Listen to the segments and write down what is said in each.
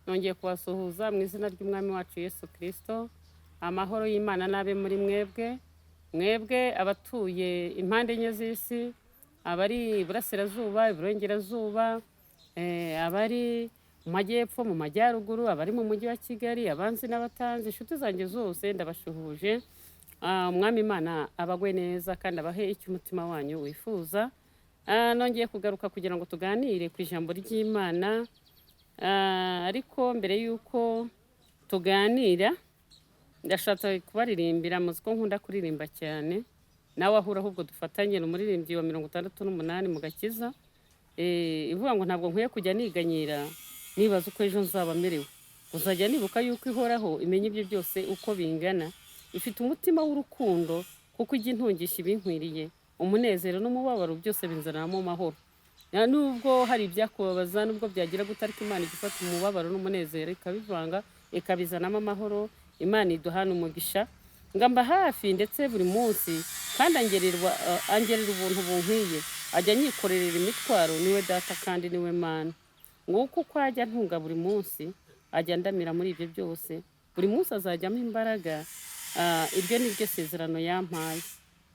Nongeye kubasuhuza mu izina ry'Umwami wacu Yesu Kristo. Amahoro y'Imana n'abe muri mwebwe, mwebwe abatuye impande enye z'isi, abari iburasirazuba, iburengerazuba, abari mu majyepfo, mu majyaruguru, abari mu mujyi wa Kigali, abanzi n'abatanzi, inshuti zanjye zose ndabashuhuje. Umwami Imana abagwe neza kandi abahe icyo umutima wanyu wifuza. Nongeye kugaruka kugira ngo tuganire ku ijambo ry'Imana, ariko mbere y'uko tuganira ndashatse kubaririmbira. Muzi ko nkunda kuririmba cyane, nawe ahura ahubwo dufatanye. Ni umuririmbyi wa 68 mu gakiza, ivuga ngo ntabwo nkwiye kujya niganyira nibaza uko ejo nzaba merewe, uzajya nibuka yuko ihoraho imenya ibyo byose uko bingana, ifite umutima w'urukundo kuko ijya intungisha ibinkwiriye, umunezero n'umubabaro byose binzaniramo amahoro. Nubwo hari ibyakubabaza, nubwo byagira gute, ariko Imana ijya ifata umubabaro n'umunezero ikabivanga ikabizanamo amahoro. Imana iduhana umugisha ngamba hafi ndetse buri munsi, kandi angerera ubuntu bunkwiye, ajya anyikorerera imitwaro, niwe data kandi niwe Mana. Nguko uko ajya antunga buri munsi, ajya andamira muri ibyo byose, buri munsi azajyamo imbaraga. Iryo ni ryo sezerano yampaye.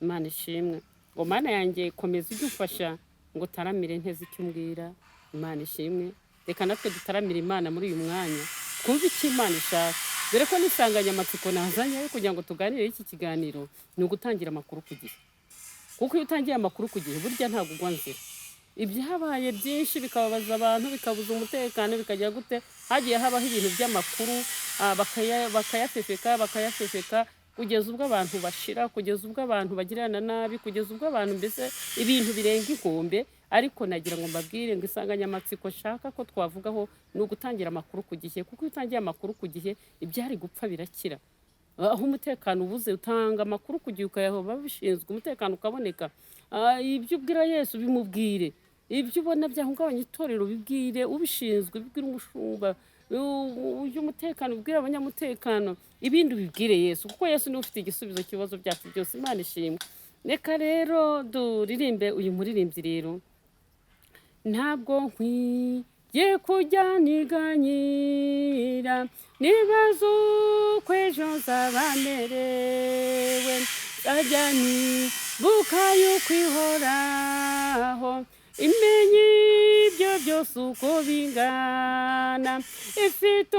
Imana ishimwe. Ngo Mana yanjye komeza ujye umfasha ngo utaramire nteze icyo umbwira. Imana ishimwe. Reka natwe dutaramire Imana muri uyu mwanya, twumve icyo Imana ishaka, dore ko n'insanganyamatsiko nazanye yo kugira ngo tuganire iki kiganiro ni ugutangira amakuru ku gihe, kuko iyo utangiye amakuru ku gihe burya ntabwo ugwa nzira. Ibyabaye byinshi bikababaza abantu, bikabuza umutekano, bikajya gute, hagiye habaho ibintu by'amakuru, bakayafefeka bakayafefeka kugeza ubwo abantu bashira, kugeza ubwo abantu bagirana nabi, kugeza ubwo abantu mbese ibintu birenga inkombe. Ariko nagira ngo mbabwire ngo insanganyamatsiko nshaka ko twavugaho ni ugutangira amakuru ku gihe, kuko iyo utangiye amakuru ku gihe ibyari gupfa birakira. Aho umutekano ubuze utanga amakuru ku gihe, ukayaha ababishinzwe, umutekano ukaboneka. Ibyo ubwira Yesu bimubwire, ibyo ubona byahungabanya itorero bibwire ubishinzwe, bibwire umushumba iby'umutekano, ubwire abanyamutekano, ibindi ubibwire Yesu, kuko Yesu niwe ufite igisubizo cy'ibibazo byacu byose. Imana ishimwe. Reka rero duririmbe uyu muririmbyi rero. Ntabwo nkwiye kujya niganyira nibaza uko ejo nzaba merewe, nzajya nibuka yuko ihoraho imenya ibyo byose uko bingana, ifite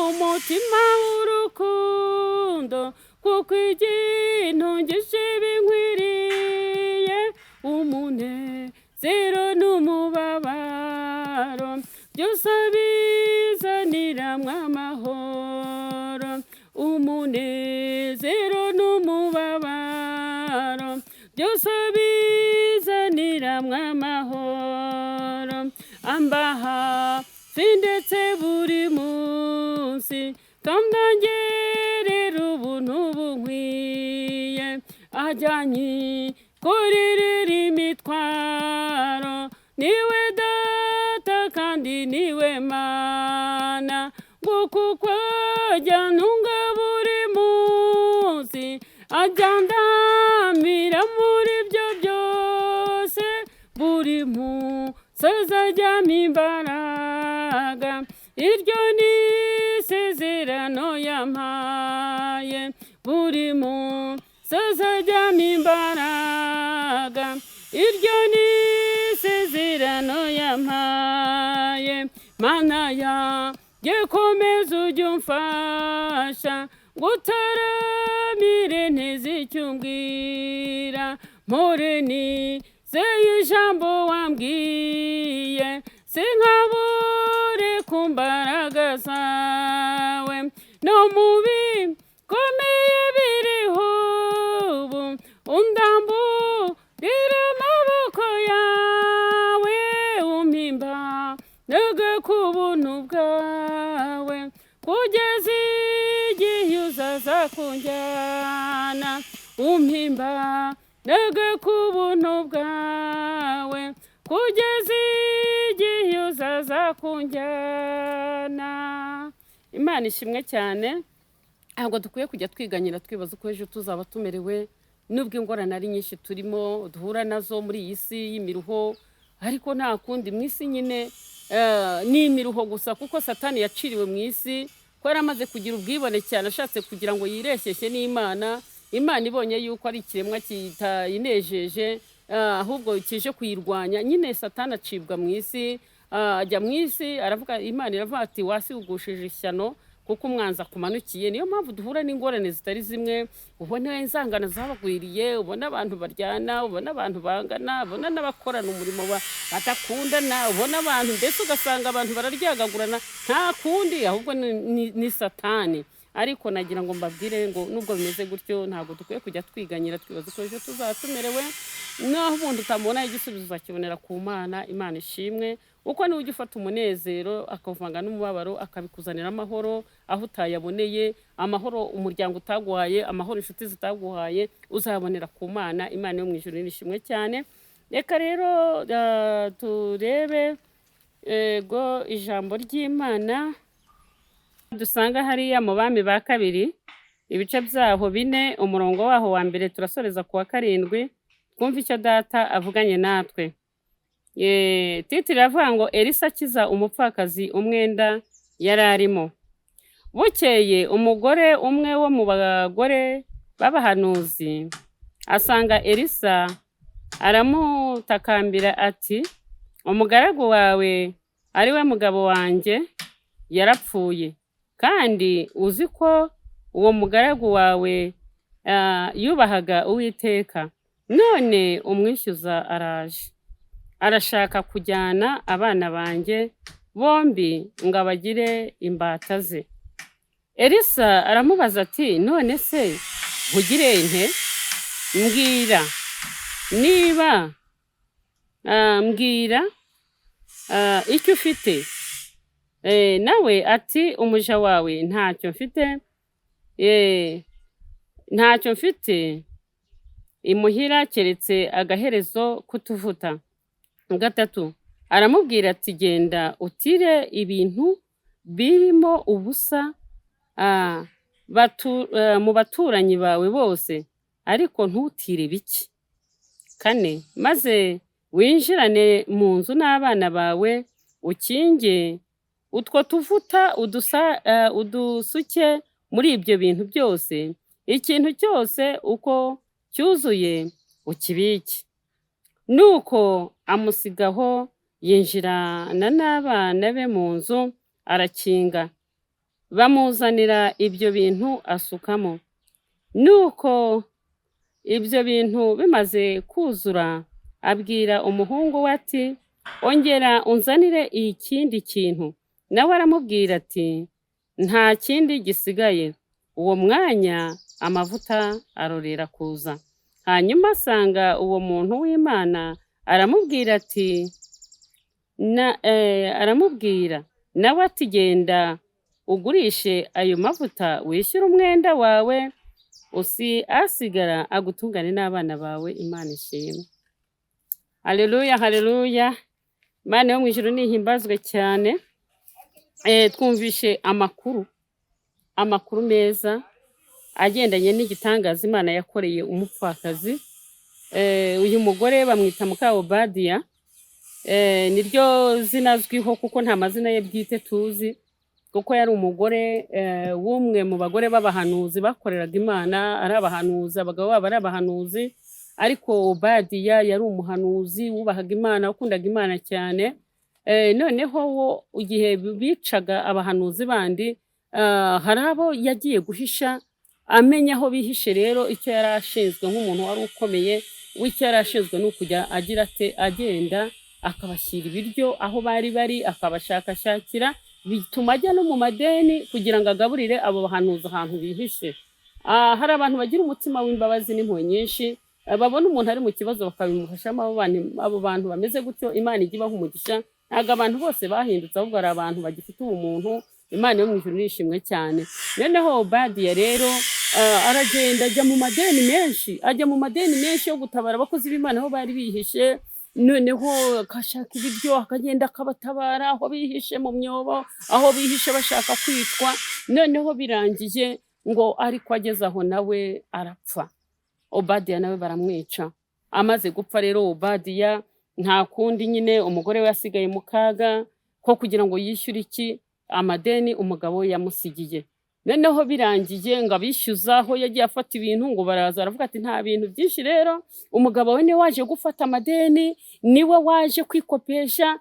umutima w'urukundo kuko ijya intungisha ibinkwiriye, umunezero n'umubabaro byose bizaniramwo amahoro, umunezero n'umubabaro byose bizaniramwo amahoro, amba hafi ndetse buri munsi kandi angerera ubuntu bunkwiye, ajya anyikorerera imitwaro, niwe data kandi niwe Mana. Nguko uko ajya antunga buri munsi, ajya andamira muri ibyo byose, buri munsi azajyamo imbaraga, iryo ni isezerano yampaye, buri munsi azajyamo imbaraga, iryo ni isezerano yampaye. Mana yanjye komeza ujye umfasha ngutaramire nteze icyo umbwira, mpore nizeye ijambo wambwiye, sinkabure ku mbaraga zawe, no mu bikomeye biriho ubu undamburire amaboko yawe, umpimba nege ku buntu bwawe kugeza igihe uzaza kunjyana, umpimba nege ku buntu bwawe kugeza igihe uzaza kunjyana. Imana ishimwe cyane. Ntabwo dukwiye kujya twiganyira twibaza uko ejo tuzaba tumerewe, nubwo ingorane ari nyinshi turimo duhura nazo muri iyi si y'imiruho, ariko nta kundi mu isi nyine. Ni imiruho gusa, kuko Satani yaciriwe mu isi ko yari amaze kugira ubwibone cyane, ashatse kugira ngo yireshyeshye n'Imana. Imana ibonye yuko ari ikiremwa kitayinejeje, ahubwo kije kuyirwanya nyine, Satani acibwa mu isi, ajya mu isi aravuga. Imana iravuga ati: "Wasi ugushije ishyano kuko umwanzi akumanukiye." Niyo mpamvu duhura n'ingorane zitari zimwe. Ubona inzangano zabagwiriye, ubona abantu baryana, ubona abantu bangana, ubona n'abakorana umurimo badakundana, ubona abantu mbese ugasanga abantu bararyagagurana. Nta kundi, ahubwo ni Satani. Ariko nagira ngo mbabwire ngo nubwo bimeze gutyo, ntabwo dukwiye kujya twiganyira twibaza uko ejo tuzaba tumerewe. Naho ubundi utamubona igisubizo, uzakibonera ku Mana. Imana ishimwe, uko niwe ujya ufata umunezero akawuvanga n'umubabaro, akabikuzanira amahoro aho utayaboneye, amahoro umuryango utaguhaye, amahoro inshuti zitaguhaye, uzayabonera ku Mana. Imana yo mu ijuru ni ishimwe cyane. Reka rero turebe ego ijambo ry'Imana dusanga hariya mu Bami ba Kabiri, ibice byaho 4, umurongo waho wa mbere, turasoreza ku wa 7, twumve icyo Data avuganye natwe. Titre iravuga ngo: "Elisa akiza umupfakazi umwenda yari arimo." Bukeye umugore umwe wo mu bagore b'abahanuzi asanga Elisa, aramutakambira ati: "Umugaragu wawe, ari we mugabo wanjye, yarapfuye, kandi uzi ko uwo mugaragu wawe yubahaga Uwiteka. None umwishyuza araje, arashaka kujyana abana banjye bombi ngo abagire imbata ze." Elisa aramubaza ati: "None se nkugire nte? Mbwira niba mbwira icyo ufite." Nawe ati: "Umuja wawe ntacyo mfite, ntacyo mfite imuhira keretse agaherezo k'utuvuta." 3, aramubwira ati: "Genda utire ibintu birimo ubusa mu baturanyi bawe bose, ariko ntutire bike." 4, "Maze winjirane mu nzu n'abana bawe, ukinge utwo tuvuta, udusuke muri ibyo bintu byose, ikintu cyose uko cyuzuye ukibike." Nuko amusigaho, yinjirana n'abana be mu nzu, arakinga. Bamuzanira ibyo bintu, asukamo. Nuko ibyo bintu bimaze kuzura, abwira umuhungu we ati: "Ongera unzanire ikindi kintu." Nawe aramubwira ati: "Nta kindi gisigaye." Uwo mwanya amavuta arorera kuza. Hanyuma asanga uwo muntu w'Imana, aramubwira ati na, aramubwira nawe ati: "Genda ugurishe ayo mavuta, wishyure umwenda wawe, usi asigara agutungane n'abana bawe." Imana ishimwe. Haleluya, haleluya! Imana yo mu ijuru nihimbazwe cyane. Twumvishe amakuru meza agendanye n'igitangaza Imana yakoreye umupfakazi. Uyu mugore bamwita muka Obadiya, niryo zina azwiho, kuko nta mazina ye bwite tuzi, kuko yari umugore w'umwe mu bagore b'abahanuzi bakoreraga Imana, ari abahanuzi, abagabo babo ari abahanuzi. Ariko Obadiya yari umuhanuzi wubahaga Imana, wakundaga Imana cyane. Noneho wo igihe bicaga abahanuzi bandi, hari abo yagiye guhisha, amenya aho bihishe. Rero icyo yari ashinzwe nk'umuntu wari ukomeye, w'icyo yari ashinzwe ni ukujya agira ate? Agenda akabashyira ibiryo aho bari bari, akabashakashakira, bituma ajya no mu madeni kugira ngo agaburire abo bahanuzi ahantu bihishe. Hari abantu bagira umutima w'imbabazi n'impuhwe nyinshi, babona umuntu ari mu kibazo bakabimufashamo. Abo bantu bameze gutyo, Imana ijya ibaha umugisha. Ntabwo abantu bose bahindutse, ahubwo hari abantu bagifite ubumuntu. Imana yo mu ijuru nishimwe cyane. Noneho Obadiya rero aragenda ajya mu madeni menshi, ajya mu madeni menshi yo gutabara abakozi b'Imana aho bari bihishe. Noneho akashaka ibiryo, akagenda akabatabara aho bihishe mu myobo, aho bihishe bashaka kwicwa. Noneho birangiye ngo ariko ageze aho nawe arapfa. Obadiya nawe baramwica. Amaze gupfa rero Obadiya, nta kundi nyine, umugore we yasigaye mu kaga. ko kugira ngo yishyure iki? Amadeni umugabo we yamusigiye. Noneho birangiye ngo abishyuza aho yagiye afata ibintu, ngo baraza, aravuga ati: "Nta bintu byinshi rero, umugabo we niwe waje gufata amadeni, niwe waje kwikopesha,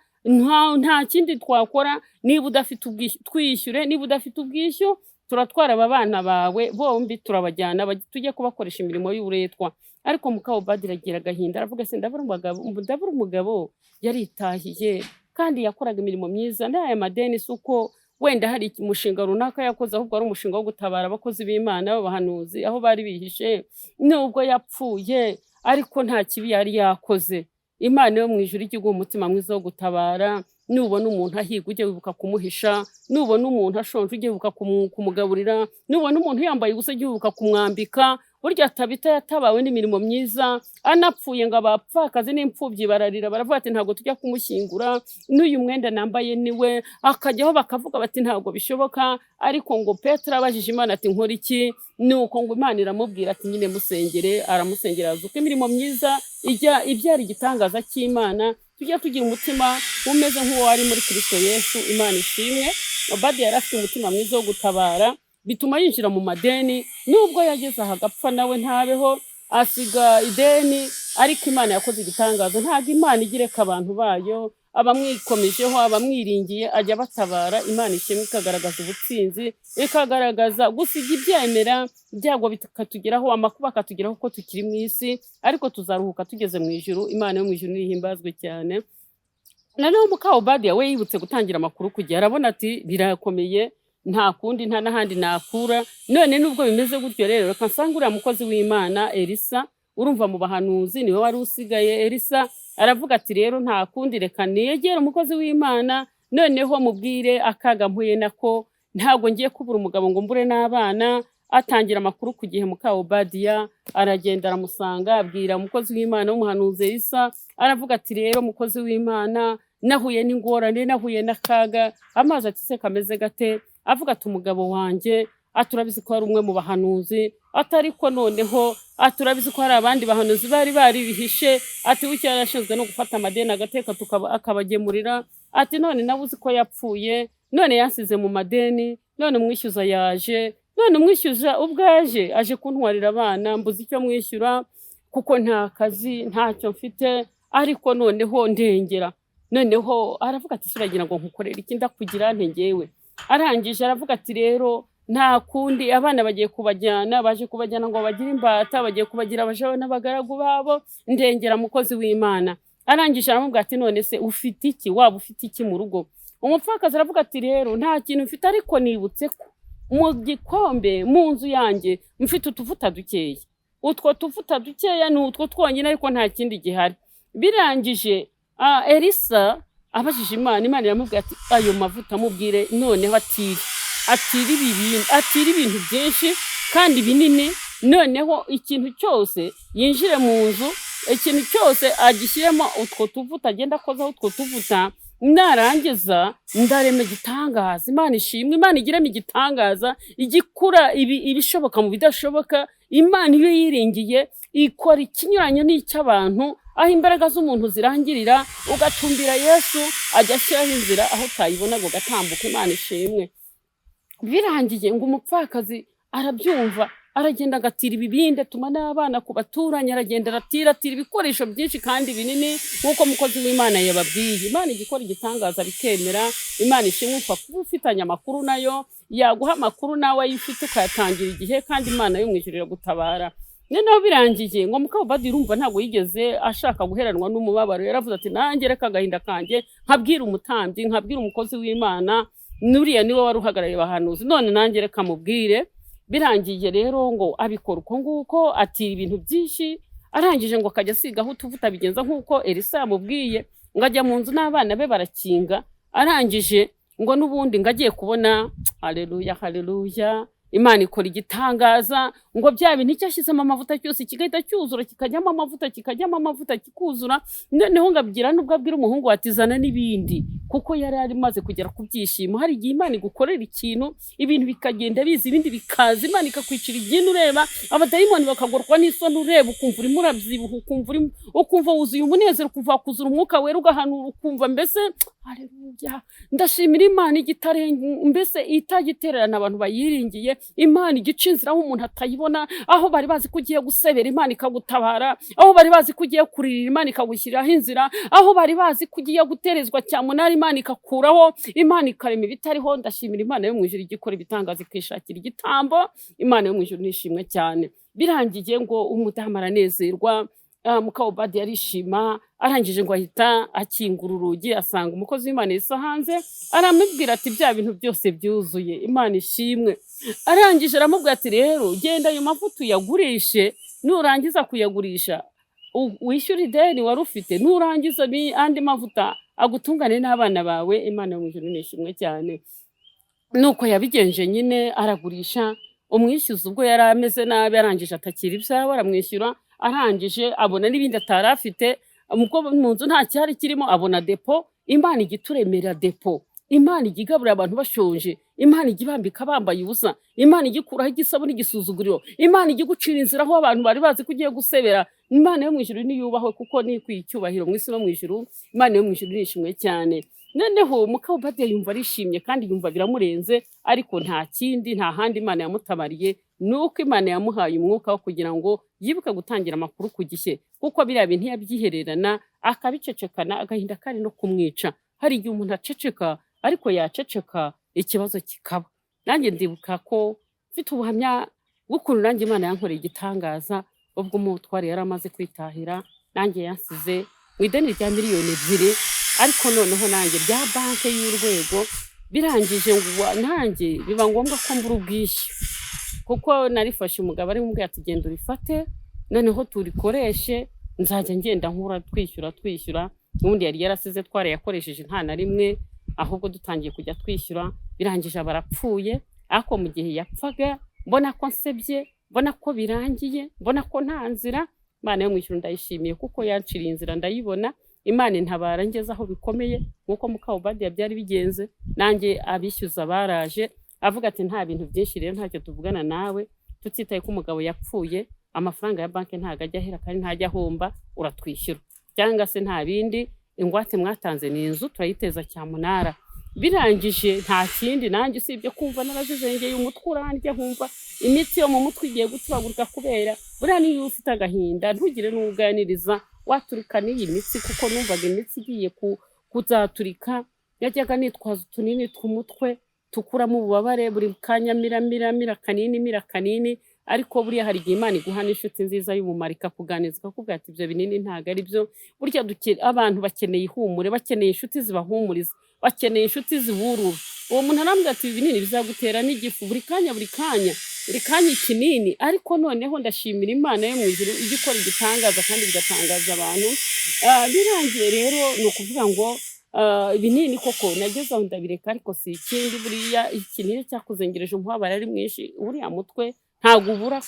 nta kindi twakora. Niba udafite ubwishyu twishyure, niba udafite ubwishyu turatwara aba bana bawe bombi, turabajyana tujye kubakoresha imirimo y'uburetwa." Ariko muka Obadiya agira agahinda, aravuga: "Se ndabura umugabo, ndabura umugabo, yaritahiye kandi yakoraga imirimo myiza. N'aya madeni si uko wenda hari umushinga runaka yakoze, ahubwo ari umushinga wo gutabara abakozi b'Imana b'abahanuzi aho bari bihishe. Nubwo yapfuye, ariko nta kibi yari yakoze. Imana yo mu ijuru ijye iguha umutima mwiza wo gutabara. Nubona umuntu ahiga, ujye wibuka kumuhisha. Nubona umuntu ashonje, ujye wibuka kumugaburira. Nubona umuntu yambaye ubusa, ujye wibuka kumwambika." Burya Tabita yatabawe n'imirimo myiza. Anapfuye, ngo abapfakazi n'imfubyi bararira, baravuga ati: "Ntabwo tujya kumushyingura, n'uyu mwenda nambaye niwe." Akajyaho bakavuga bati: "Ntabwo bishoboka." Ariko ngo Petero abajije Imana ati: "Nkora iki?" Nuko ngo Imana iramubwira ati: "Nyine musengere." Aramusengera, azuka. Imirimo myiza ijya ibyara igitangaza cy'Imana. Tujya tugira umutima umeze nk'uwo wari muri Kristo Yesu. Imana ishimwe. Obadiya yari afite umutima mwiza wo gutabara, bituma yinjira mu madeni. Nubwo yageze aha agapfa nawe ntabeho, asiga ideni, ariko Imana yakoze igitangaza. Ntabwo Imana ijya ireka abantu bayo. Abamwikomejeho, abamwiringiye, ajya batabara. Imana ishimwe, ikagaragaza ubutsinzi, ikagaragaza gusiga ibyemera. Ibyago bikatugeraho, amakuba akatugeraho kuko tukiri mu isi, ariko tuzaruhuka tugeze mu ijuru. Imana yo mu ijuru nihimbazwe cyane. Noneho muka Obadiya we yibutse gutangira amakuru ku gihe, arabona ati: "Birakomeye, nta kundi, nta n'ahandi nakura. None nubwo bimeze gutyo rero, reka nsange uriya mukozi w'Imana Elisa." Urumva mu bahanuzi niwe wari usigaye, Elisa. Aravuga ati: "Rero nta kundi, reka niyegere umukozi w'Imana, noneho mubwire akaga mpuye nako. Ntabwo ngiye kubura umugabo ngo mbure n'abana." Atangira amakuru ku gihe muka Obadiya, aragenda aramusanga, abwira umukozi w'Imana w'umuhanuzi Elisa. Aravuga ati: "Rero mukozi w'Imana, nahuye n'ingorane, nahuye n'akaga." Amazi ati: "Se kameze gate?" Avuga ati: "Umugabo wanjye," ati, "urabizi ko ari umwe mu bahanuzi," ati, "ariko noneho," ati, "urabizi ko hari abandi bahanuzi bari baribihishe," ati, "bucya yarashinzwe no gufata amadeni agateka akabagemurira," ati, "none nawe uzi ko yapfuye, none yansize mu madeni, none umwishyuza yaje, none umwishyuza ubwo aje, aje kuntwarira abana, mbuze icyo mwishyura kuko nta kazi, ntacyo mfite, ariko noneho ndengera." Noneho aravuga ati: "Uragira ngo nkukorere iki? Ndakugira nte ngewe?" Arangije aravuga ati: "Rero nta kundi, abana bagiye kubajyana, baje kubajyana ngo bagire imbata, bagiye kubagira abaja n'abagaragu babo, ndengera mukozi w'Imana." Arangije aramubwira ati: "None se ufite iki? Waba ufite iki mu rugo?" Umupfakazi aravuga ati: "Rero nta kintu mfite, ariko nibutse ko mu gikombe mu nzu yanjye mfite utuvuta dukeya. Utwo tuvuta dukeya ni utwo twonyine, ariko nta kindi gihari." Birangije Elisa abajije Imana, Imana iramubwira ati: "Ayo mavuta mubwire noneho atire, atire ibi bintu, atire ibintu byinshi kandi binini. Noneho ikintu cyose yinjire mu nzu, ikintu cyose agishyiremo utwo tuvuta, agenda akozaho utwo tuvuta. Narangiza ndarema igitangaza." Imana ishimwe. Imana igiremo igitangaza, igikura ibishoboka mu bidashoboka. Imana iyo yiringiye ikora ikinyuranyo n'icy'abantu. Aho imbaraga z'umuntu zirangirira, ugatumbira Yesu, ajya ashyiraho inzira aho utayibonaga, ugatambuka. Imana ishimwe. Birangiye ngo umupfakazi arabyumva, aragenda agatira ibibindi, atuma n'abana ku baturanyi, aragenda aratira, atira ibikoresho byinshi kandi binini nk'uko umukozi w'Imana yababwiye. Imana ijya ikora igitangaza bikemera. Imana ishimwe. Upfa kuba ufitanye amakuru nayo, yaguha amakuru nawe ayo ufite ukayatangira igihe, kandi Imana yo mu ijuru iragutabara. Noneho birangiye ngo muka Obadiya, urumva ntabwo yigeze ashaka guheranwa n'umubabaro. Yaravuze ati: "Nanjye reka agahinda kanjye nkabwira umutambyi, nkabwira umukozi w'Imana, nuriya niwe wari uhagarariye abahanuzi, none nanjye reka mubwire." Birangiye rero ngo abikora uko nguko, atira ibintu byinshi, arangije ngo akajya asigaho utuvuta, bigenza nk'uko Elisa yamubwiye. Ngo ajya mu nzu n'abana be, barakinga. Arangije ngo n'ubundi ngo agiye kubona, haleluya, haleluya. Imana ikora igitangaza, ngo bya bintu icyo ashyizemo amavuta cyose kigahita cyuzura, kikajyamo amavuta, kikajyamo amavuta, kikuzura. Noneho ngo abwira, nubwo abwira umuhungu ati zana n'ibindi, kuko yari amaze kugera ku byishimo. Hari igihe Imana igukorera ikintu, ibintu bikagenda biza, ibindi bikaza, Imana ikakwicira igini ureba, abadayimoni bakagorwa n'isoni ureba, ukumva urimo urabyibuha, ukumva wuzuye umunezero, ukumva wakuzura umwuka wera, ugahanura, ukumva mbese haleluya. Ndashimira Imana igitarenga, mbese itajya abantu bayiringiye. Imana igica inzira aho umuntu atayibona, aho bari bazi ko ugiye gusebera Imana ikagutabara, aho bari bazi ko ugiye kuririra Imana ikagushyiriraho inzira, aho bari bazi ko ugiye guterezwa cyamunara Imana ikakuraho, Imana ikarema ibitariho. Ndashimira Imana yo mu ijuru igikora ibitangaza, ikishakira igitambo. Imana yo mu ijuru nishimwe cyane. Birangiye ngo umudamu aranezerwa, muka Obadiya arishima. Arangije ngo ahita akingura urugi, asanga umukozi w'Imana yisa hanze, aramubwira ati bya bintu byose byuzuye, Imana ishimwe. Arangije aramubwira ati rero genda ayo mavuta uyagurishe, nurangiza kuyagurisha wishyure ideni wari ufite, nurangiza andi mavuta agutungane n'abana bawe. Imana yo mu ijuru nishimwe cyane. Nuko yabigenje nyine, aragurisha. Umwishyuza ubwo yari ameze nabi, arangije atakira ibyawe, aramwishyura. Arangije abona n'ibindi atari afite, ubwo mu nzu nta cyari kirimo, abona depo. Imana ijya ituremera depo, Imana ijya igaburira abantu bashonje, Imana ijya ibambika bambaye ubusa, Imana ijya ikuraho igisabo n'igisuzuguriro, Imana ijya igucira inzira aho abantu bari bazi ko ugiye gusebera. Imana yo mu ijuru niyubahwe, kuko niyo ikwiye icyubahiro mu isi no mu ijuru. Imana yo mu ijuru nishimwe cyane. Noneho muka Obadiya yumva arishimye kandi yumva biramurenze, ariko nta kindi, nta handi Imana yamutabariye, ni uko Imana yamuhaye umwuka wo kugira ngo yibuke gutangira amakuru ku gihe, kuko biriya bintu yabyihererana akabicecekana, agahinda kari no kumwica. Hari igihe umuntu aceceka, ariko yaceceka ikibazo kikaba. Nanjye ndibuka ko mfite ubuhamya bw'ukuntu nanjye Imana yankoreye igitangaza. Ubwo umutware yari amaze kwitahira, nanjye yansize mu ideni rya miliyoni 2, ariko noneho nanjye rya banki y'urwego. Birangije ngo nanjye biba ngombwa ko mbura ubwishyu, kuko narifashe umugabo ari mubwira ati genda urifate, noneho turikoreshe, nzajya ngenda nkura twishyura twishyura. N'ubundi yari yarasize twarayakoresheje nta na rimwe, ahubwo dutangiye kujya twishyura. Birangije aba arapfuye. Ariko mu gihe yapfaga mbona ko nsebye, mbona ko birangiye, mbona ko nta nzira, Imana yo mu ijuru ndayishimiye kuko yanciriye inzira ndayibona. Imana intabara ngeze aho bikomeye, nk'uko muka Obadiya byari bigenze. Nanjye abishyuza baraje, avuga ati nta bintu byinshi rero, ntacyo tuvugana nawe, tutitaye ko umugabo yapfuye, amafaranga ya banki ntabwo ajya ahera kandi ntajya ahomba, uratwishyura cyangwa se nta bindi, ingwate mwatanze ni inzu turayiteza cyamunara. Birangije nta kindi nanjye usibye kumva narazizengeye, umutwe urandya, nkumva imitsi yo mu mutwe igiye guturagurika, kubera buriya niyo ufite agahinda ntugire n'uwo uganiriza, waturika n'iyi mitsi, kuko numvaga imitsi igiye kuzaturika. Yajyaga nitwaza utunini tw'umutwe tukuramo ububabare buri kanya, mira mira mira kanini, mira kanini. Ariko buriya hari igihe Imana iguha n'inshuti nziza y'umumaro, ikakuganiriza, ikakubwira ati ibyo binini ntabwo ari byo. Burya abantu bakeneye ihumure, bakeneye inshuti zibahumuriza, bakeneye inshuti ziburura. Uwo muntu arambwira ati ibi binini bizagutera n'igifu, buri kanya buri kanya buri kanya ikinini. Ariko noneho ndashimira Imana yo mu ijuru ijya ikora igitangaza kandi bigatangaza abantu. Birangiye rero ni ukuvuga ngo ibinini koko nageze aho ndabireka, ariko si ikindi, buriya ikinini cyakuzengereje umubabaro ari mwinshi, uriya mutwe ntabwo ubura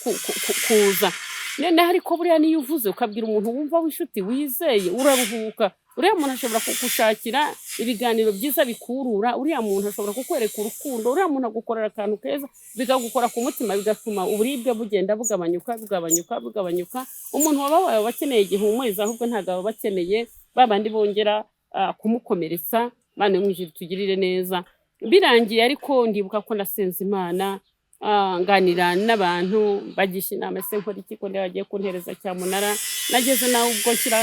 kuza. Noneho ariko buriya niyo uvuze ukabwira umuntu wumva w'inshuti wizeye, uraruhuka. Uriya muntu ashobora kugushakira ibiganiro byiza bikurura, uriya muntu ashobora kukwereka urukundo, uriya muntu agukorera akantu keza bikagukora ku mutima, bigatuma uburibwe bugenda bugabanyuka bugabanyuka bugabanyuka. Umuntu wababaye aba akeneye igihumuriza, ahubwo ntabwo aba akeneye ba bandi bongera kumukomeretsa. Imana yo mu ijuru itugirire neza. Birangiye ariko ndibuka ko nasenze Imana, nganira n'abantu bagisha inama, ese nkora iki ko ndeba bagiye kuntereza cyamunara? Nageze nawe ubwo nshyira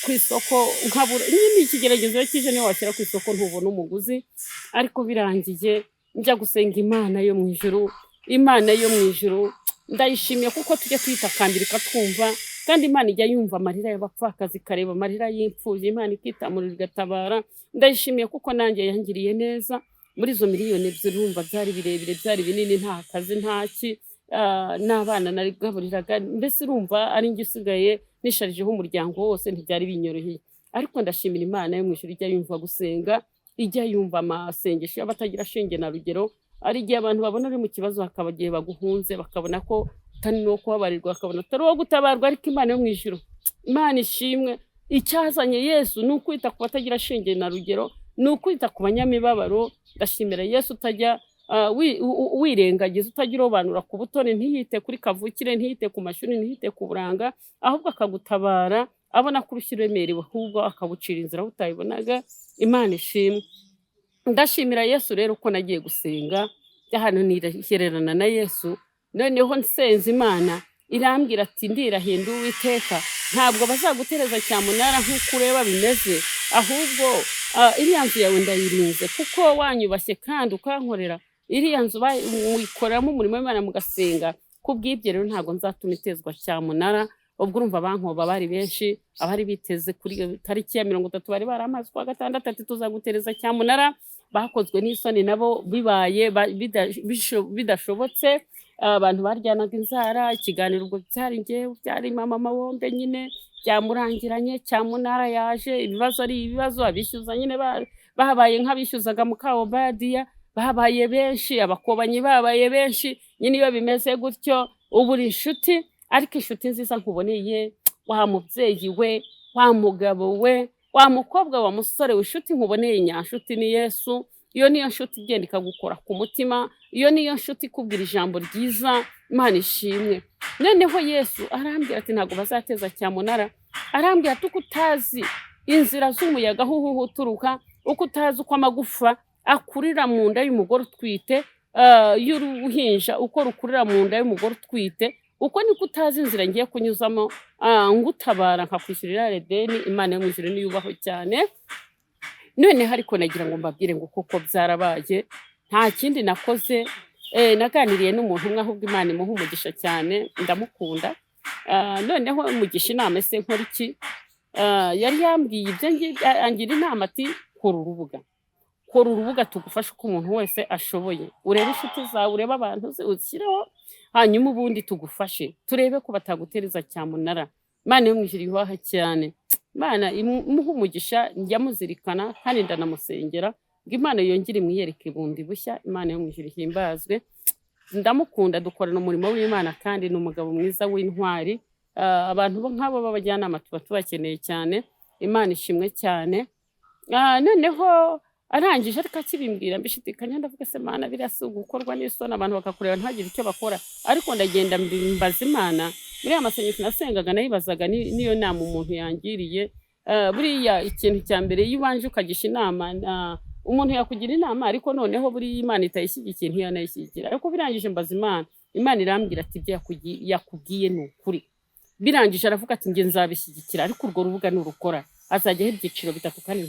ku isoko nkabura nyine, ikigeragezo iyo kije niyo washyira ku isoko ntubona umuguzi. Ariko birangiye njya gusenga Imana yo mu ijuru. Imana yo mu ijuru ndayishimiye, kuko tujya tuyitakambira ikatwumva, kandi Imana ijya yumva amarira y'abapfakazi, ikareba amarira y'imfubyi, Imana ikitamurira igatabara. Ndayishimiye kuko nanjye yangiriye neza muri izo miliyoni 2. Urumva byari birebire, byari binini, nta kazi, nta ki, n'abana narigaburiraga, mbese urumva ari njye usigaye nisharijeho umuryango wose, ntibyari binyoroheye. Ariko ndashimira Imana yo mu ijuru ijya yumva gusenga, ijya yumva amasengesho y'abatagira shinge na rugero. Hari igihe abantu babona uri mu kibazo, hakaba igihe baguhunze, bakabona ko utari n'uwo kubabarirwa, bakabona utari uwo gutabarwa. Ariko Imana yo mu ijuru, Imana ishimwe. Icyazanye Yesu ni ukwita ku batagira shinge na rugero, ni ukwita ku banyamibabaro. Ndashimira Yesu utajya wirengagiza, utajya urobanura ku butoni, ntiyite kuri kavukire, ntiyite ku mashuri, ntiyite ku buranga, ahubwo akagutabara abona ko urushyi uremerewe, ahubwo akabucira inzira aho utayibonaga. Imana ishimwe. Ndashimira Yesu rero ko nagiye gusenga ahantu nihererana na Yesu. Noneho nsenze Imana, irambwira ati: "Ndirahinda Uwiteka, ntabwo bazagutereza cyamunara nk'uko ureba bimeze, ahubwo iriya nzu yawe ndayirinze, kuko wanyubashye kandi ukankorera iriya nzu, muyikoreramo umurimo w'Imana, mugasenga. Kubw'ibyo rero ntabwo nzatuma itezwa cyamunara." Ubwo urumva abankoba bari benshi, abari biteze kuri iyo tariki ya 30, bari baramaze kwa gatandatu ati: "Tuzagutereza cyamunara." Bakozwe n'isoni nabo bibaye bidashobotse. Abantu baryanaga inzara. Ikiganiro ubwo byari njyewe, byari mama Mawombe nyine, byamurangiranye, cyamunara yaje, ibibazo ari ibibazo. Abishyuza nyine babaye nk'abishyuzaga muka Obadiya, babaye benshi, abakobanyi babaye benshi nyine. Iyo bimeze gutyo uba uri inshuti, ariko inshuti nziza nkuboneye, wa mubyeyi we, wa mugabo we, wa mukobwa, wa musore we, inshuti nkuboneye nyanshuti ni Yesu. Iyo niyo nshuti igenda ikagukora ku mutima, iyo niyo nshuti ikubwira ijambo ryiza. Imana ishimwe. Noneho Yesu arambwira ati: "Ntabwo bazateza cyamunara." Arambwira ati: "Uko utazi inzira z'umuyaga aho uhuha uturuka, uko utazi uko amagufa akurira mu nda y'umugore utwite, y'uruhinja uko rukurira mu nda y'umugore utwite, uko niko utazi inzira ngiye kunyuzamo ngutabara nkakwishyurira ideni." Imana yo mu ijuru niyubahwe cyane. Noneho ariko nagira ngo mbabwire ngo koko byarabaye, nta kindi nakoze. Naganiriye n'umuntu umwe, ahubwo Imana imuha umugisha cyane, ndamukunda. Noneho mugisha inama: "Ese nkora iki?" Yari yambwiye ibyo ngibyo, angira inama ati: "Kora urubuga, kora urubuga tugufashe uko umuntu wese ashoboye, urebe inshuti zawe, urebe abantu uzi, ushyireho, hanyuma ubundi tugufashe turebe ko batagutereza cyamunara." Imana yo mu ijuru yubaha cyane, Imana imuhe umugisha. Njya muzirikana kandi ndanamusengera ngo Imana yongere imwiyereke bundi bushya. Imana yo mu ijuru ihimbazwe. Ndamukunda, dukorana umurimo w'Imana kandi ni umugabo mwiza w'intwari. Abantu bo nk'abo b'abajyanama tuba tubakeneye cyane. Imana ishimwe cyane. Noneho arangije ariko akibimbwira mbishidikanya, ndavuga: "Se Mana, biriya si ugukorwa n'isoni, abantu bakakureba ntagire icyo bakora?" Ariko ndagenda mbaza Imana muri ya masengesho nasengaga, nayibazaga n'iyo nama umuntu yangiriye. Buriya ikintu cya mbere, iyo ubanje ukagisha inama, umuntu yakugira inama, ariko noneho buriya Imana itayishyigikiye ntiyanayishyigikira. Ariko birangije mbaza Imana, Imana irambwira ati: "Ibyo yakubwiye ni ukuri." Birangije aravuga ati: "Njye nzabishyigikira, ariko urwo rubuga nurukora hazajyaho ibyiciro bitatu, kandi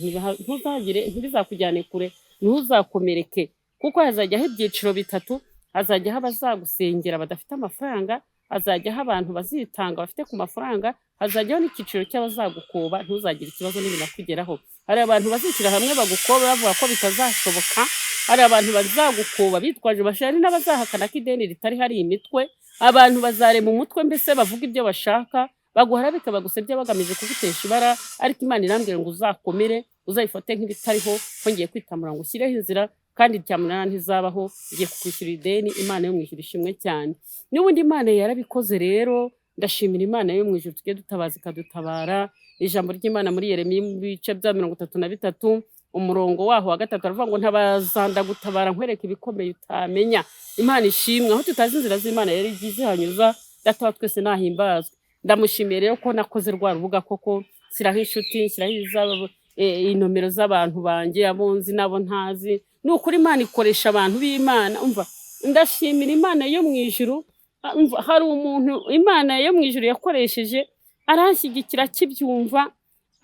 ntuzagire, ntibizakujyane kure, ntuzakomereke, kuko hazajyaho ibyiciro bitatu: hazajyaho abazagusengera badafite amafaranga, hazajyaho abantu bazitanga bafite ku mafaranga, hazajyaho n'icyiciro cy'abazagukoba. Ntuzagire ikibazo n'ibinakugeraho. Hari abantu bazishyira hamwe bagukoba bavuga ko bitazashoboka, hari abantu bazagukoba bitwaje bashari, n'abazahakana ko ideni ritari. Hari imitwe, abantu bazarema umutwe, mbese bavuga ibyo bashaka, baguharabika, bagusebya bagamije kugutesha ibara. Ariko Imana irambwira ngo uzakomere, uzayifate nk'ibitariho, ko ngiye kwitamura ngo ushyireho inzira, kandi cyamunara ntizabaho, ngiye kukwishyura ideni." Imana yo mu ijuru ishimwe cyane. N'ubundi Imana yarabikoze rero. Ndashimira Imana yo mu ijuru tujye dutabaza ikadutabara. Ijambo ry'Imana muri Yeremiya mu bice bya 33, umurongo waho wa 3, aravuga ngo: "Ntabaza ndagutabara, nkwereke ibikomeye utamenya." Imana ishimwe. Aho tutazi inzira z'Imana rero igiye izihanyuza. Data wa twese nahimbazwe. Ndamushimiye rero ko nakoze rwa rubuga koko, nshyiraho inshuti, nshyiraho inomero z'abantu banjye, abo nzi n'abo ntazi. Ni ukuri Imana ikoresha abantu b'Imana. Umva, ndashimira Imana yo mu ijuru. Umva, hari umuntu Imana yo mu ijuru yakoresheje aranshyigikira, akibyumva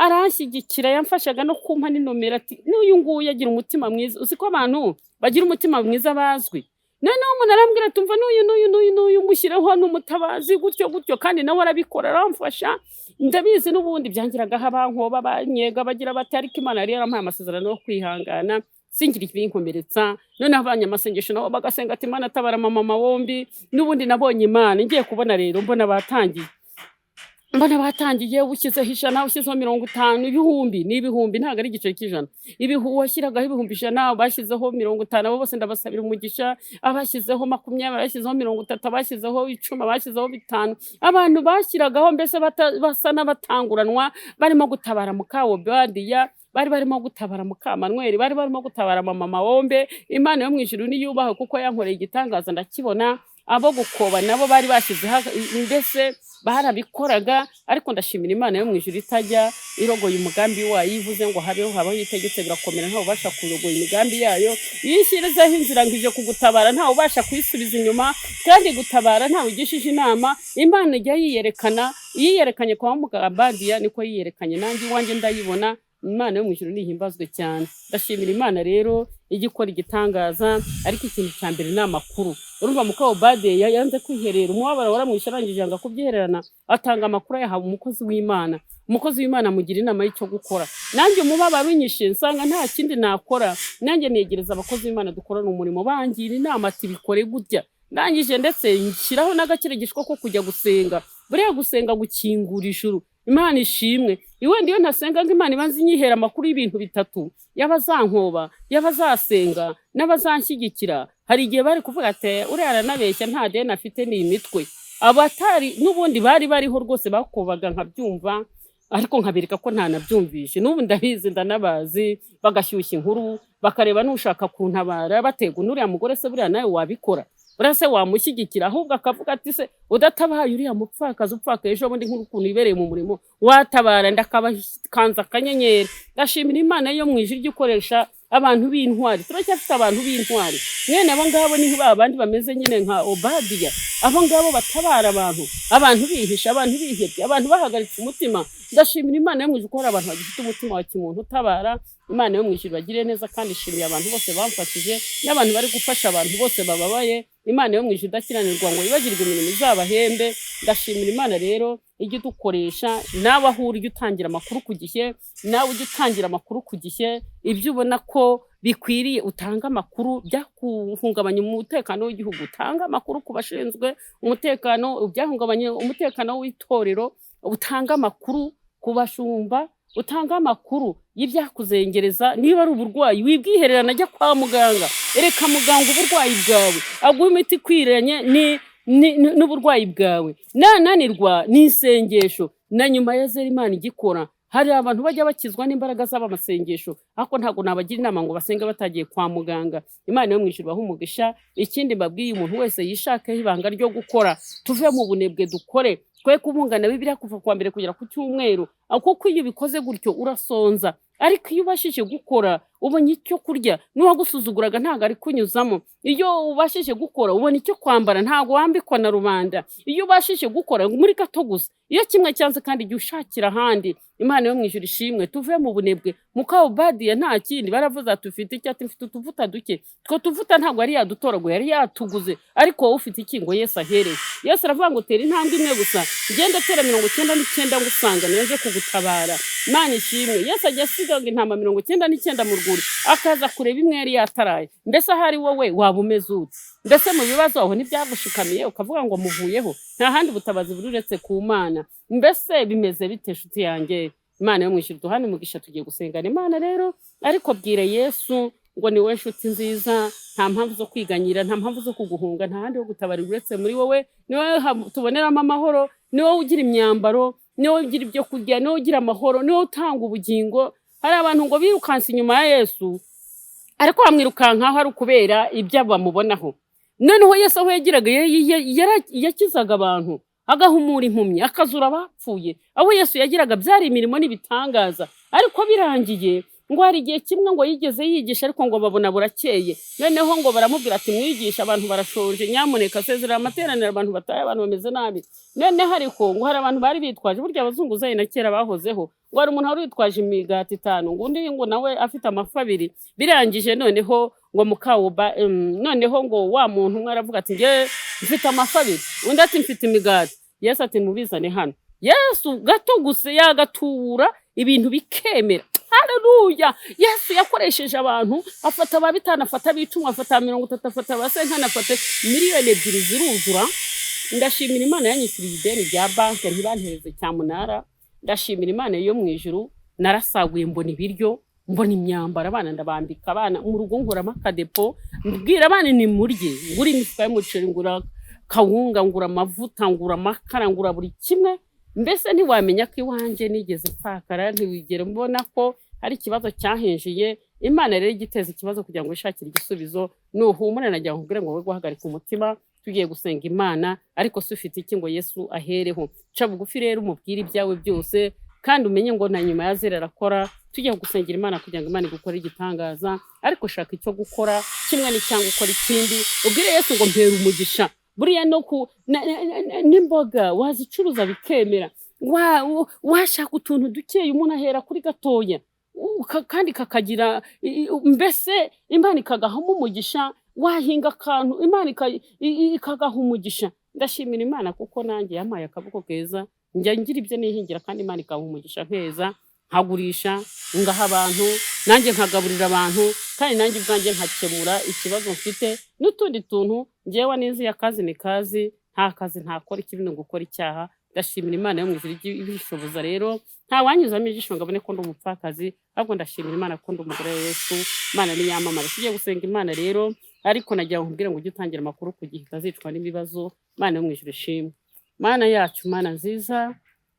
aranshyigikira, yamfashaga no kumpa n'inomero, ati: "N'uyu nguyu agira umutima mwiza." Uzi ko abantu bagira umutima mwiza bazwi? Noneho umuntu arambwira ati: "Umva, n'uyu n'uyu n'uyu n'uyu mushyireho, ni umutabazi," gutyo gutyo, kandi nawe arabikora, aramfasha. Ndabizi n'ubundi byangiragaho abankoba, banyega, bagira bati, ariko Imana yari yarampaye amasezerano yo kwihangana, singire ibinkomeretsa. Noneho abanyamasengesho nabo bagasenga ati: "Imana tabara mama bombi." N'ubundi nabonye Imana, ngiye kubona rero mbona batangiye. Mbona batangiye, ushyizeho 100, ushyizeho 50, ibihumbi ni ibihumbi, ntabwo ari igiceri cy'ijana. Uwashyiragaho 100,000, bashyizeho 50, abo bose ndabasabira umugisha. Abashyizeho 20, abashyizeho 30, abashyizeho 10, abashyizeho 5, abantu bashyiragaho mbese basa n'abatanguranwa barimo gutabara muka Obadiya, bari barimo gutabara muka Manweri, bari barimo gutabara mama Mawombe. Imana yo mu ijuru niyubahwe kuko yankoreye igitangaza ndakibona. Abo gukoba nabo bari bashyizeho, mbese barabikoraga. Ariko ndashimira Imana yo mu ijuru itajya irogoya umugambi wayo. Iyo ivuze ngo habeho, habaho. Iyo itegetse birakomera, ntawe ubasha kurogoya imigambi yayo. Iyo ishyirizeho inzira ngo ije kugutabara, ntawe ubasha kuyisubiza inyuma. Kandi gutabara ntawe ugishije inama. Imana ijya yiyerekana. Yiyerekanye kwa Mugabadiya, niko yiyerekanye nanjye iwanjye ndayibona. Imana yo mu ijuru nihimbazwe cyane. Ndashimira Imana rero ijya ikora igitangaza. Ariko ikintu cya mbere ni amakuru. Urumva muka Obadiya yanze kwiherera, umubabaro waramwishe, arangije yanga kubyihererana, atanga amakuru, ayahawe umukozi w'Imana. Umukozi w'Imana amugira inama y'icyo gukora. Nanjye umubabaro unyishe, nsanga nta kindi nakora, nanjye negereza abakozi b'Imana dukorana umurimo, bangira inama ati bikore gutya. Ndangije ndetse nshyiraho n'agakirigishwa ko kujya gusenga. Buriya gusenga gukingura ijuru. Imana ishimwe. Wenda iyo ntasenga ngo Imana ibanze inyihera amakuru y'ibintu bitatu, y'abazankoba, y'abazasenga n'abazanshyigikira, hari igihe bari kuvuga ati uriya aranabeshya, nta deni afite, ni imitwe. Abatari n'ubundi bari bariho rwose bakobaga nkabyumva, ariko nkabereka ko ntanabyumvishe. N'ubu ndabizi, ndanabazi. Bagashyushya inkuru, bakareba n'ushaka kuntabara, bategwa n'uriya mugore se buriya nawe wabikora, buriya se wamushyigikira? Ahubwo akavuga ati se udatabaye uriya mupfakazi upfakaye ejo bundi, nk'ukuntu ibereye mu murimo, watabara? Ndakabakanza akanyenyeri. Ndashimira Imana yo mu ijuru ijya ikoresha abantu b'intwari. Turacyafite abantu b'intwari. Mwene abo ngabo ni ba bandi bameze nyine nka Obadiya, abo ngabo batabara abantu, abantu bihisha, abantu bihebye, abantu bahagaritse umutima. Ndashimira Imana yo mu ijuru ko hari abantu bagifite umutima wa kimuntu utabara. Imana yo mu ijuru bagiriye neza. Kandi ishimiye abantu bose bamfashije n'abantu bari gufasha abantu bose bababaye. Imana yo mu ijuru idakiranirwa ngo yibagirwe imirimo izabahembe. Ndashimira Imana rero ijya idukoresha. Nawe aho uri, ujya utangira amakuru ku gihe. Nawe ujya utangira amakuru ku gihe. Ibyo ubona ko bikwiriye, utanga amakuru. Byakuhungabanya umutekano w'igihugu, utanga amakuru ku bashinzwe umutekano. Ibyahungabanya umutekano w'itorero, utanga amakuru ku bashumba, utanga amakuru y'ibyakuzengereza. Niba ari uburwayi, wibwihererana, ajya kwa muganga, ereka muganga uburwayi bwawe, aguha imiti ikwiranye n'uburwayi bwawe. Nananirwa ni isengesho. Na nyuma ya zero Imana igikora. Hari abantu bajya bakizwa n'imbaraga z'aba masengesho, ariko ntabwo nabagira inama ngo basenge batagiye kwa muganga. Imana yo mu ijuru ibahe umugisha. Ikindi mbabwiye, umuntu wese yishakeho ibanga ryo gukora. Tuve mu bunebwe, dukore, twe kubungana Bibiliya kuva kuwa mbere kugera ku cyumweru, kuko iyo ubikoze gutyo urasonza. Ariko iyo ubashije gukora ubonye icyo kurya, n'uwagusuzuguraga ntabwo ari kunyuzamo. Iyo ubashije gukora ubona icyo kwambara, ntabwo wambikwa na rubanda. Iyo ubashije gukora muri gato gusa, iyo kimwe cyanze kandi jya ushakira ahandi. Imana yo mu ijuru ishimwe. Tuve mu bunebwe. Muka Obadiya nta kindi baravuze ati ufite iki? Ati mfite utuvuta duke. Two tuvuta ntabwo yari yadutoraguye, yari yatuguze. Ariko wowe ufite iki? Ngo Yesu ahereye. Yesu aravuga ngo tera intambwe imwe gusa, ngende tera 99 ngusanga, nje kugutabara. Imana ishimwe. Yesu ajya asigaga intama 99 mu rwuri, akaza kureba imwe yari yataraye. Mbese ahari wowe waba umeze ute? Mbese mu bibazo aho ntibyagushikamiye ukavuga ngo muvuyeho, nta handi butabazi buri uretse ku Mana? Mbese bimeze bite, nshuti yanjye? Imana yo mu ijuru duhane umugisha. Tugiye gusengana Imana rero. Ariko bwire Yesu ngo ni wowe nshuti nziza, nta mpamvu zo kwiganyira, nta mpamvu zo kuguhunga, nta handi ho gutabarira uretse muri wowe. Ni wowe tuboneramo amahoro, ni wowe ugira imyambaro, ni wowe ugira ibyo kurya, ni wowe ugira amahoro, ni wowe utanga ubugingo. Hari abantu ngo birukanse inyuma ya Yesu, ariko bamwirukankaho ari ukubera ibyo bamubonaho. Noneho Yesu aho yagiraga yakizaga abantu, agahumura impumyi, akazura abapfuye. Aho Yesu yagiraga byari imirimo n'ibitangaza. Ariko birangiye ngo hari igihe kimwe ngo yigeze yigisha, ariko ngo babona burakeye. Noneho ngo baramubwira ati mwigisha, abantu barashonje, nyamuneka sezerera amateraniro, abantu bataye, abantu bameze nabi. Noneho ariko ngo hari abantu bari bitwaje, burya abazunguzayi na kera bahozeho, ngo hari umuntu wari witwaje imigati itanu, ngo undi ngo nawe afite amafi abiri. Birangije noneho ngo mukawuba, noneho ngo wa muntu umwe aravuga ati njye mfite amafi abiri, undi ati mfite imigati. Yesu ati mubizane hano. Yesu gato gusa yagatura ibintu bikemera. Haleluya! Yesu yakoresheje abantu, afata aba bitanu, afata ab'icumi, afata 30, afata aba senkani, afata 2 million ziruzura. Ndashimira Imana yanyishyuriye ideni rya banki ntibantereze cyamunara. Ndashimira Imana yo mu ijuru, narasaguye mbona ibiryo, mbona imyambaro, abana ndabambika, abana mu rugo nkuramo akadepo, mbwira abana nimurye, ngura imifuka y'umuceri, ngura kawunga, ngura amavuta, ngura amakara, ngura buri kimwe. Mbese ntiwamenya ko iwanjye nigeze mfakara, ntiwigere mbona ko hari ikibazo cyahinjiye. Imana rero igiteza ikibazo kugira ngo wishakire igisubizo. Nuhumure, nagira ngo nkubwire ngo we guhagarika umutima, tugiye gusenga Imana. Ariko se ufite iki ngo Yesu ahereho? Ca bugufi rero umubwire ibyawe byose, kandi umenye ngo na nyuma ya zero arakora. Tugiye gusengera Imana kugira ngo Imana igukore igitangaza, ariko shaka icyo gukora kimwe n'icyangwa ukora ikindi, ubwire Yesu ngo mpera umugisha. Buriya no ku n'imboga wazicuruza bikemera, washaka utuntu dukeya, umuntu ahera kuri gatoya kandi kakagira mbese Imana ikagahamo umugisha. Wahinga akantu, Imana ikagaha umugisha. Ndashimira Imana kuko nanjye yampaye akaboko keza, njya ngira ibyo nihingira kandi Imana ikaha umugisha, nkeza, nkagurisha, ngaha abantu, nanjye nkagaburira abantu, kandi nanjye ubwanjye nkakemura ikibazo mfite n'utundi tuntu. Njyewe nizi akazi ni kazi, nta kazi ntakora, ikibi ni ugukora icyaha. Ndashimira Imana yo mu ijuru ijya ibishoboza. Rero nta wanyuzamo ijisho ngo abone ko ndi umupfakazi, ahubwo ndashimira Imana ko ndi umugore wa Yesu. Imana niyamamare. Tugiye gusenga Imana rero, ariko nagira ngo nkubwire ngo ujye utangira amakuru ku gihe, utazicwa n'ibibazo. Imana yo mu ijuru ishimwe. Mana yacu, Mana nziza,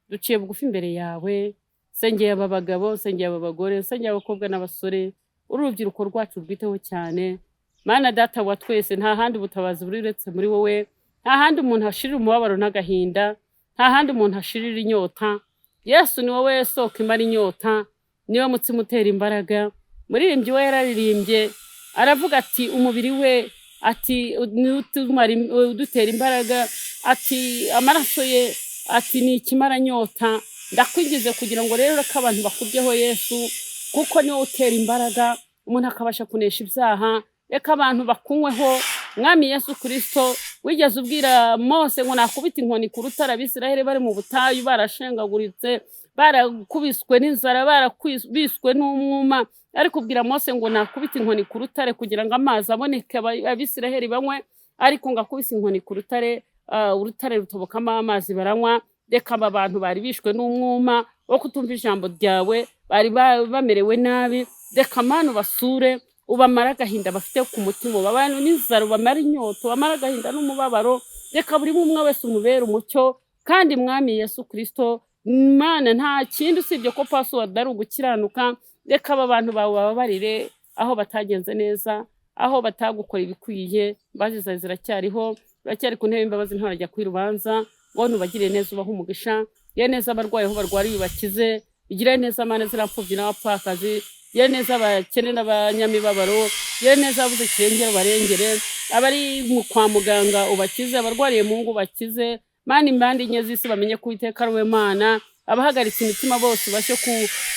duciye bugufi imbere yawe. Sengeye aba bagabo, sengeye aba bagore, sengeye abakobwa n'abasore, uru rubyiruko rwacu rwiteho cyane. Mana Data wa twese, nta handi ubutabazi buri uretse muri wowe. Nta handi umuntu ashirira umubabaro n'agahinda, nta handi umuntu ashirira inyota. Yesu, ni wowe soko imara inyota, niwe mutsima utera imbaraga. Muririmbyi we yararirimbye aravuga ati umubiri we, ati niwe udutera imbaraga, ati amaraso ye, ati ni ikimaranyota. Ndakwingize kugira ngo rero reka abantu bakuryeho Yesu, kuko niwe utera imbaraga umuntu akabasha kunesha ibyaha. Reka abantu bakunyweho, Mwami Yesu Kristo. Wigeze ubwira Mose ngo nakubita inkoni ku rutare, Abisiraheli bari mu butayu, barashengaguritse, barakubiswe n'inzara, barakubiswe n'umwuma, ariko ubwira Mose ngo nakubita inkoni ku rutare kugira ngo amazi aboneke, Abisiraheli banywe. Ariko ngo akubise inkoni ku rutare, urutare rutobokamo amazi, baranywa. Reka aba bantu bari bishwe n'umwuma wo kutumva ijambo ryawe, bari bamerewe nabi, reka Mana ubasure, ubamare agahinda bafite ku mutima, ubabane n'inzara, ubamare inyota, ubamare agahinda n'umubabaro. Reka buri umwe wese umubere umucyo. Kandi Mwami Yesu Kristo, Mana, nta kindi usibye ko password ari ugukiranuka. Reka aba bantu bawe bababarire aho batagenze neza, aho batagukora ibikwiye. Imbabazi zawe ziracyariho, uracyari ku ntebe y'imbabazi, ntiwarajya kwirubanza. Ngo nubagirire neza, ubahe umugisha, ugire neza abarwayi aho barwariye ubakize, ugire neza Mana ziriya mfubyi n'abapfakazi, ugire neza abakene n'abanyamibabaro, ugire neza ababuze kirengera ubarengere, abari kwa muganga ubakize, abarwariye mu ngo ubakize. Mana, impande enye z'isi bamenye ko Uwiteka ari we Mana. Abahagaritse imitima bose ubashe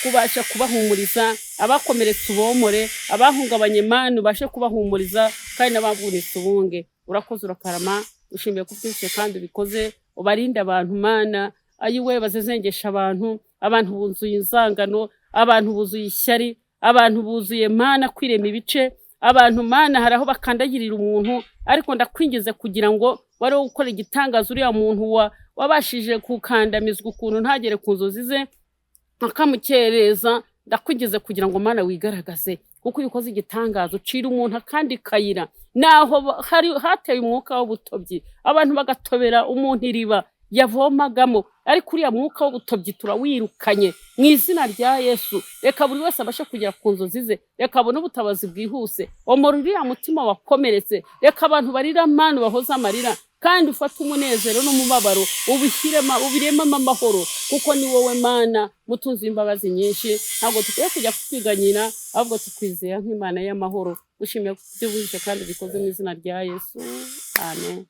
kubasha kubahumuriza, abakomeretse ubomore, abahungabanye Mana ubashe kubahumuriza, kandi n'abavunitse ubunge. Urakoze, urakarama, ushimiye ko ubyutse kandi ubikoze. Ubarinde abantu Mana, ayiwe bazezengesha abantu. Abantu buzuye inzangano, abantu buzuye ishyari, abantu buzuye Mana kwirema ibice. Abantu Mana hari aho bakandagirira umuntu, ariko ndakwingize kugira ngo wari gukora igitangaza, uriya muntu wabashije gukandamizwa ukuntu ntagere ku nzozi ze akamukereza, ndakwingize kugira ngo Mana wigaragaze, kuko iyo ukoze igitangaza ucira umuntu akandi kayira. Naho hari hateye umwuka w'ubutobyi, abantu bagatobera umuntu iriba yavomagamo, ariko uriya mwuka w'ubutobyi turawirukanye mu izina rya Yesu. Reka buri wese abashe kugera ku nzozi ze, reka abone ubutabazi bwihuse, omora uriya mutima wakomeretse. Reka abantu barira Mana bahoze amarira, kandi ufate umunezero n'umubabaro ubishyiremo, ubirememo amahoro, kuko ni wowe Mana mutunzi w'imbabazi nyinshi. Ntabwo dukwiye kujya twiganyira, ahubwo tukwizera nk'Imana y'amahoro. Ushimiye kubyo wuje kandi ubikoze mu izina rya Yesu, amen.